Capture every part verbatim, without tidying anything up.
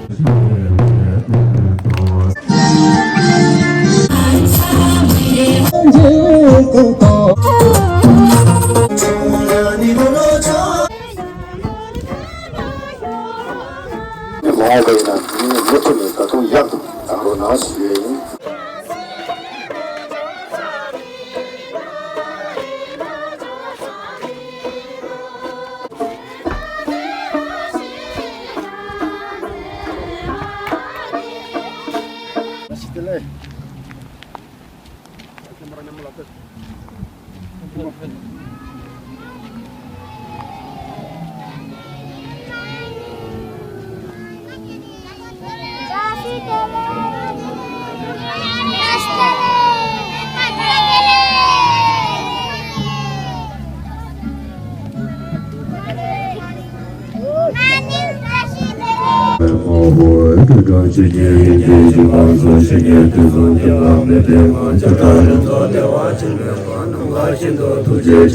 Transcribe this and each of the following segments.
མ་འོངས་པ་ཡིན་ན་མི་ཐུབ་ནས་ད་དུང་ཡག་ཏུ་བཏང་རོགས་གནང་ཞུ་ཡས་ཡིན། ཐུགས་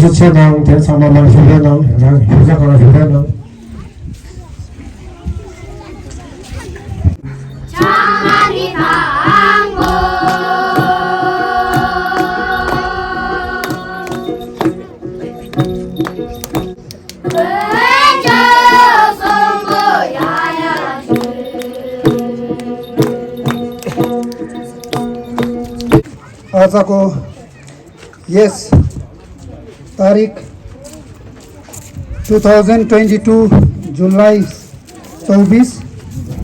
རྗེ་ཆེ་གནང་། དེ་ཚང་མ་མར་ཞུ་རྒྱུ་གནང་། རང་ཞུ་རྒྱུ་གང་ཞུ་རྒྱུ་གནང་། आजको यस तारिक टु थाउजन्ड ट्वेन्टी टू जुलाई चौबिस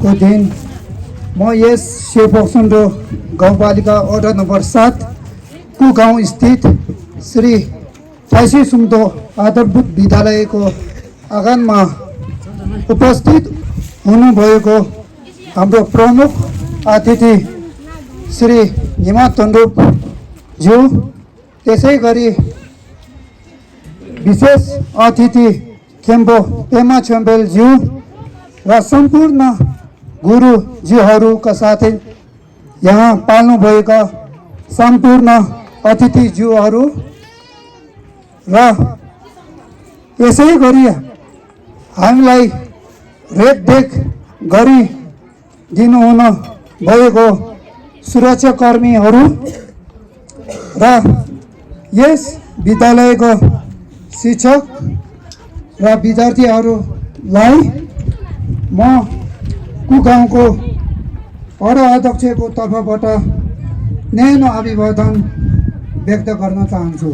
को दिन म यस सेपोक्सन्डो गाउँपालिका वडा नम्बर सात कुगाउँ स्थित श्री थाइसी सुम्दो आधारभूत विद्यालयको आँगनमा उपस्थित हुनुभएको हाम्रो प्रमुख अतिथि श्री निमा तण्डुपज्यू, त्यसै गरी विशेष अतिथि खेम्बो पेमा छम्बेलज्यू र सम्पूर्ण गुरुज्यूहरूका साथै यहाँ पाल्नुभएका सम्पूर्ण अतिथिज्यूहरू र यसै गरी हामीलाई रेखदेख गरिदिनुहुन भएको सुरक्षाकर्मीहरू र यस विद्यालयको शिक्षक र विद्यार्थीहरूलाई म कुगाउँको वडा अध्यक्षको तर्फबाट न्यानो अभिवादन व्यक्त गर्न चाहन्छु।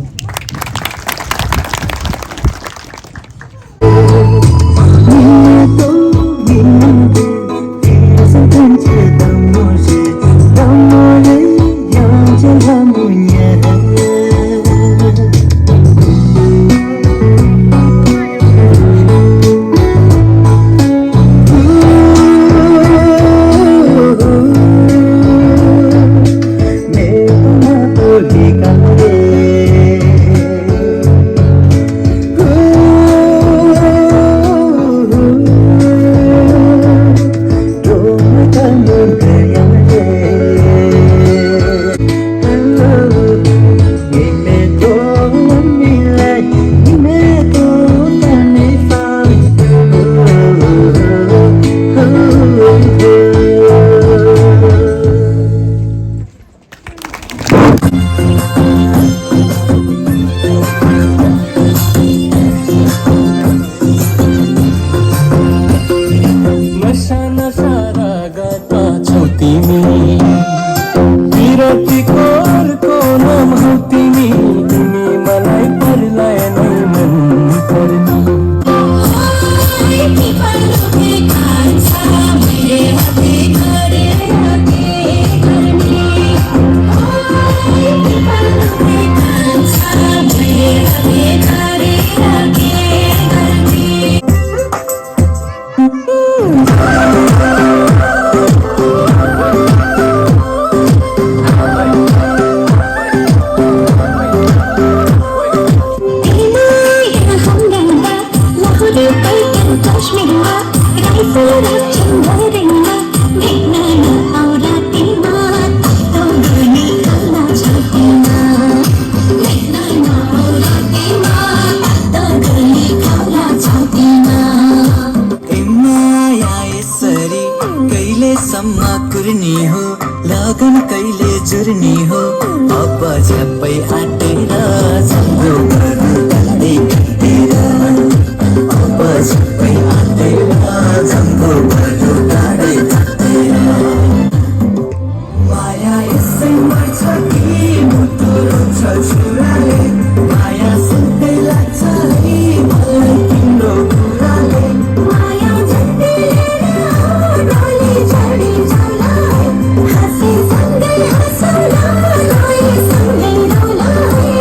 नसा नसा रागता छौ तिमी, विरतीको अर्को नाम हौ तिमी, तिमी मलाई परलाई नै मन पर्ने। तिमीमा या यसरी कहिलेसम्म कुर्ने हो, लगन कहिले जुर्ने हो? अब झ्याप्पै आँटेर सम्झौताहरू टाढै टाढै, अब झ्याप्पै आँटेर सम्झौताहरू टाढै टाढै। माया यसै मर्छ कि मुटु रुन्छ छुराले? माया सुन्तै लाग्छ है मलाई तिम्रो कुराले। माया जति लिएर आऊ, डोली चढी जाऊँला है। हाँसी सँगै हाँसौँला, रोई सँगै रोला है।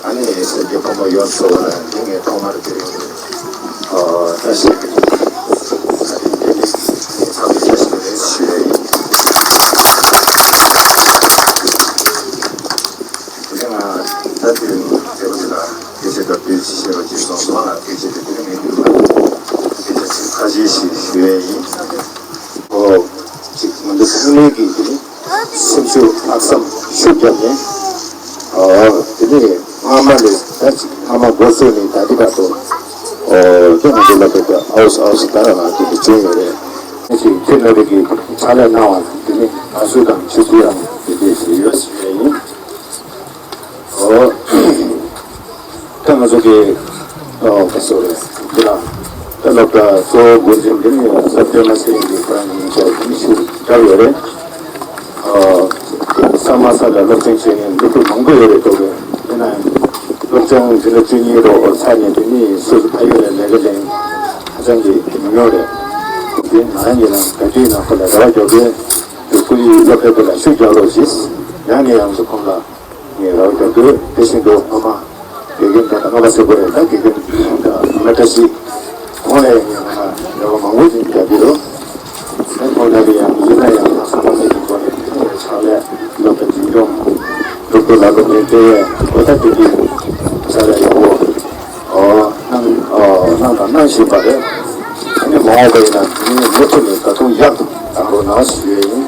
ཨ་ནི་སེམས་ཀྱི་ཕོ་མོ་ཡོངས་སུ་ལ་འདི་ངས་ཐོག་མར་དེ་རིང་ཨ་བཀྲ་ཤིས་བདེ་ལེགས་ཚང་མ་བཀྲ་ཤིས་བདེ་ལེགས་ཞུ་ཡ་ཡིན། དེ་ང་ད་དེ་རིང་དེ་རིང་ལ་སྐད་ཆ་སྐབས་དུས་ཞེས་པ་ཅིག་སོང་སོང་ལ་སྐད་ཆ་དེ་དེ་རིང་ངས་དུས་ལ་སྐད་ཆ་ཚིག་ཁ་ཤས་ཤིག་ཞུ་ཡ་ཡིན། ཨོ། ཅིག་ང་ཚོ་ཚང་མས་ཀྱིས་དེ་ནི་སེམས་ཤུགས་ལྷག་བསམ་ཤུགས་བརྒྱབ་ནས། ཨོ། དེ་ནི་སྔ་མ་ལས་ད་ཅིག་སྔ་མ་འགོ་བཙུགས་ནས་ད་ལྟའི་བར་དུ། ཨོ། དེ་ང་ཚོ་ལ་དེ་ལྟར་ཨའོ་ཨའོ་ད་ར་ང་དེ་འདྲ་བྱུང་ཡོད་རེད། ཅིག་ཁྱེད་རྣམ་པས་ཀྱིས་ཕྱག་ལས་གནང་བ་དེ་ནི་དགའ་བསུ་དང་ཆེ་བསུ་ཡང་དེ་འདྲས་ཞིག་ཡོད་ཞུ་ཡ་ཡིན། ཨོ། ད་ང་ཚོ་གི་ཨོ་ག་སོ་རེད། འདི་ལ་ད་སློབ་གྲྭ་གཙོ་བོ་འགོ་འཛིན་འདི་ནི་ས་སྟོད་མ་སེ་རིང་གི་ཁོ་རང་གི་མིང་ཆེ་བ་མི་ཞིག་བཀྲ་ཡོད་རེད། ཨོ་ས་མ་ས་ལ་སློབ་ཆེན་བྱེད་མཁན་སློབ་ཕྲུག་མང་པོ་ཡོད་རེད་འདུག་གི། ཡིན་ན་ཡང་སློབ་ཆུང་འཛིན་གྲྭ་བཅུ་གཉིས་རོགས་ཚར་ནས་དེ་ནི་སོ་སོ་ཕ་ཡུལ་ལ་ལས་ཀ་ལེན་ཧ་ཅང་གི་མི་ཉུང་རེད། དེ་ང་རང་གི་ནང་ག་དུས་ནང་ཁོ་ལ་རེ་བ་རྒྱག་གི་འདུག་སྐུ་ཡི་སློབ་གྲྭ་དེ་ལ་ཤུགས་རྒྱག་རོགས་གྱིས། ཡང་ནས་ཡང་དུ་ཁོང་ལ་ངས་རོགས་རྒྱག་དགོས། དེ་བཞིན་དུ་སྔ་མ་དགེ་རྒན་དང་སྔ་མ་ཟེར་དགོས་རེད། ད་དགེ་རྒན་དང་སློབ་མ་བཀྲ་ཤིས་ཁོང་ལ་ཡང་ངས་སྔ་མ་རེ་བ་མང་པོ་ཞིག་རྒྱག་གི་འདུག་ཁོང་ལ་ཡང་ཡིན་ན་ཡང་ང་ཚང་མ་ཞིག་གི་སྒོ་ནས་ཕྱག་ལས་སློབ་གྲྭ་འཛིན་སྐྱོང་སློབ་ཕྲུག་ལ་སློབ་ཚན་སྤྲད་ཡས་གོ་ད་དེ་དུས་ཕྱག་ལས་ཡག་པོ་ཨོ་གནང་ཨོ་གནང་དང་གནང་བཞིན་པ་རེད། ཨ་ནི་མ་འོངས་པ་ཡིན་ན་དེ་ནི་མུ་མཐུད་ནས་ད་དུང་ཡག་ཏུ་བཏང་རོགས་གནང་ཞུ་ཡས་ཡིན།